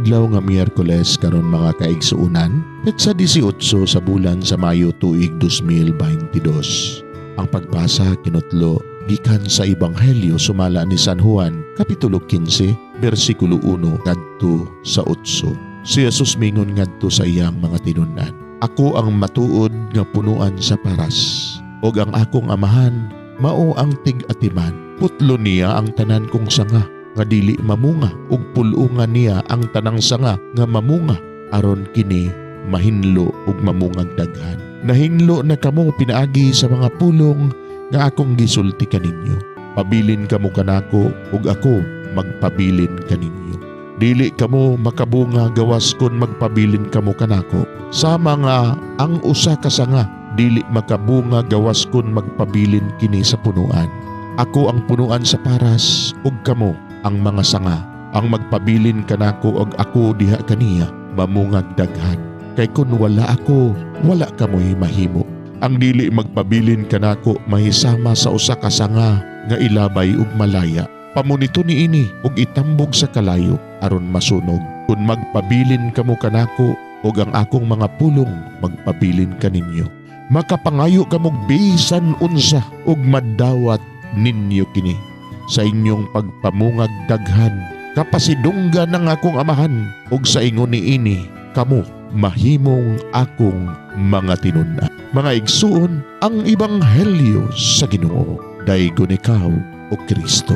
Adlaw nga Miyerkules karon, mga kaigsuonan, petsa 18 sa bulan sa Mayo, tuig 2022. Ang pagbasa kinutlo gikan sa Ebanghelyo sumala ni San Juan, Kapitulo 15, bersikulo 1 ngadto sa 8. Si Jesus mingon ngadto sa iyang mga tinun-an, "Ako ang matuod nga punuan sa paras, ug ang akong Amahan mao ang tig-atiman. Putlo niya ang tanan kong sanga nga dili mamunga ug pul-ungan niya ang tanang sanga nga mamunga aron kini mahinlo ug mamungag daghan. Nahinlo na kamo pinaagi sa mga pulong nga akong gisulti kaninyo. Pabilin kamo kanako ug ako magpabilin kaninyo. Dili kamo makabunga gawas kon magpabilin kamo kanako. Sama nga ang usa ka sanga dili makabunga gawas kon magpabilin kini sa punuan. Ako ang punuan sa paras ug kamo ang mga sanga. Ang magpabilin kanako ug ako diha kaniya mamungag daghan. Kay kun wala ako, wala kamoy mahimo. Ang dili magpabilin kanako mahisama sa usa ka sanga nga ilabay ug malaya. Pamunito niini ug itambog sa kalayo aron masunog. Kun magpabilin kamo kanako ug ang akong mga pulong magpabilin kaninyo, makapangayo kamog bisan unsa ug madawat ninyo kini. Sa inyong pagpamungag daghan, kapasidunggan ang akong Amahan ug sa ingon niini kamo mahimong akong mga tinun-an." Mga igsuon, ang Ebanghelyo sa Ginoo. Daygon ikaw, O Kristo.